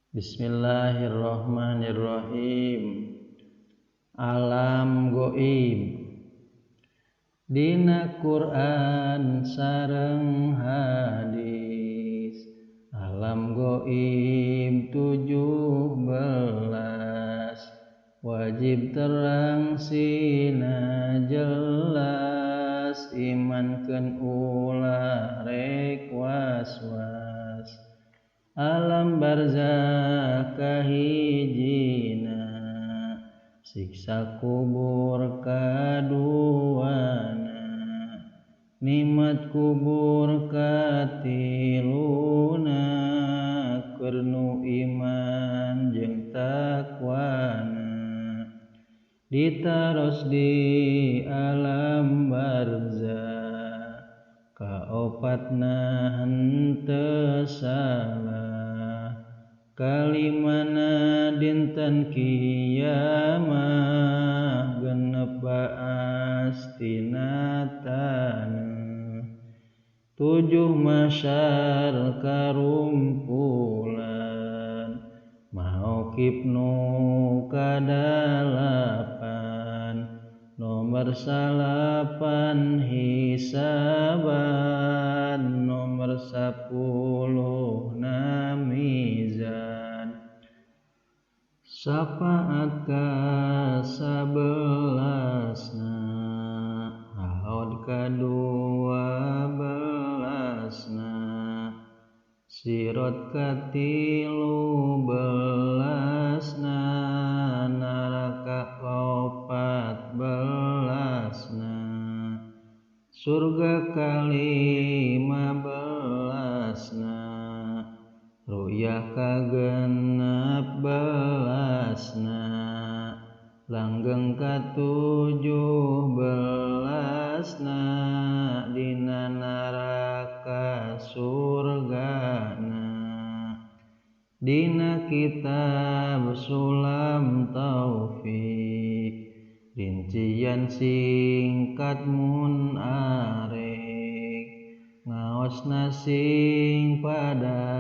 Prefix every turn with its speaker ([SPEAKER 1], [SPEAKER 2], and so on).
[SPEAKER 1] Bismillahirrahmanirrahim. Alam goib dina Quran sareng hadis. Alam goib 17 wajib terang sina jelas, imankeun ulah rek was-was. Alam barzah kahijina, siksa kubur kaduana, nikmat kubur katiluna, keur nu iman jeung takwana. Ditaros di alam barzah, kaopatna henteu salah, kalimana dinten kiamah, genep baas tina taneuh. 7 masyar karumpulan, mauqif nu kadalapan, nomor 9 hisaban, nomor 10 mizan. Syafaat ka-11na, haud ka-12na, sirat ka-13na, neraka 14na, surga ka-15na, ruyah ka-16na, langgeng ka-17na, dina neraka surgana. Dina kitab Sulam Taufik, rincian singkat mun arek, ngaosna sing pada